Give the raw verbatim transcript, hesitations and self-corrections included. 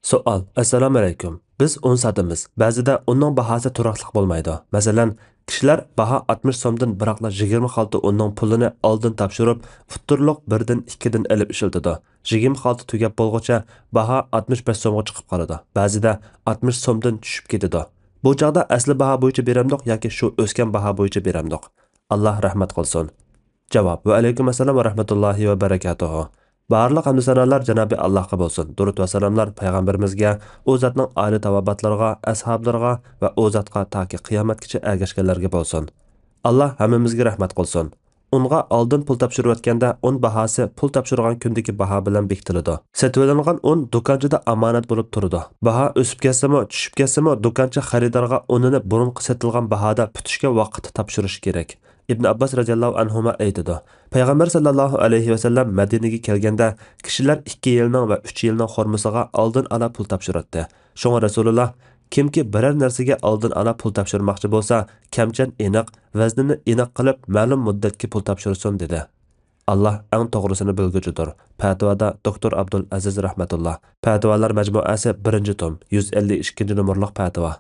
سوئال. ئەسسالامۇئەلەيكۇم. بىز ئۇن ساتىمىز. بەزىدە ئۇننىڭ باھاسى تۇراقلىق بولمايدۇ. مەسىلەن، كىشىلەر باھا ئاتمىش سومدىن بىراقلا يىگىرمە خالتا ئۇننىڭ پۇلىنى ئالدىن تاپشۇرۇپ، ئۇتتۇرلۇق بىردىن، ئىككىدىن ئېلىپ ئىشلىتىدۇ. يىگىرمە خالتا تۈگەپ بولغۇچە باھا ئاتمىش بەش سومغا چىقىپ قالىدۇ. بەزىدە ئاتمىش سومدىن چۈشۈپ كېتىدۇ. بۇ چاغدا ئەسلى باھا بويىچە بېرەمدۇق ياكى شۇ ئۆسكەن باھا بويىچە بېرەمدۇق؟ ئاللا رەھمەت قىلسۇن. جاۋاب. ۋەئەلەيكۇم ئەسسالام ۋە رەھمەتۇللاھى ۋە بەرەكاتۇھۇ. بارلىق ھەمدۇ سانالار جانابى ئاللاھقا بولسۇن. دۇرۇت ۋە سالاملار پەيغەمبىرىمىزگە، ئۇ زاتنىڭ ئائىلە تاۋابىئاتلىرىغا، ئەسھابلىرىغا ۋە ئۇ زاتقا تاكى قىيامەتكىچە ئەگەشكەنلەرگە بولسۇن. ئاللا ھەممىمىزگە رەھمەت قىلسۇن. ئۇنغا ئالدىن پۇل تاپشۇرۇۋەتكەندە، ئۇن باھاسى پۇل تاپشۇرغان كۈندىكى باھا بىلەن بېكىتىلىدۇ. سېتىۋېلىنغان ئۇن دۇكانچىدا ئامانەت بولۇپ تۇرىدۇ. باھا ئۆسۈپ كەتسىمۇ، چۈشۈپ كەتسىمۇ، دۇكانچى خېرىدارغا ئۇنىنى بۇرۇنقى سېتىلغان باھادا پۈتۈشكەن ۋاقىتتا تاپشۇرۇشى كېرەك. ئىبن ئابباس رەزىياللاھۇ ئەنھۇما ئېيتىدۇ، پەيغەمبەر ساللاللاھۇ ئەلەيھى ۋەسەللەم مەدىنىگە كەلگەندە، كىشىلەر ئىككى يىلنىڭ ۋە ئۈچ يىلنىڭ خورمىسىغا ئالدىن ئالا پۇل تاپشۇراتتى. شۇڭا رەسۇلۇللا، كىمكى بىرەر نەرسىگە ئالدىن ئالا پۇل تاپشۇرماقچى بولسا، كەمچەن ئېنىق، ۋەزنىنى ئېنىق قىلىپ، مەلۇم مۇددەتكە پۇل تاپشۇرسۇن، دېدى. ئاللا ئەڭ توغرىسىنى بىلگۈچىدۇر. پەتىۋادا دوكتور ئابدۇل ئەزىز رەھمەتۇللا. پەتىۋالار مەجمۇئەسى، بىرىنچى توم، يۈز ئەللىك ئىككىنچى نومۇرلۇق پەتىۋا.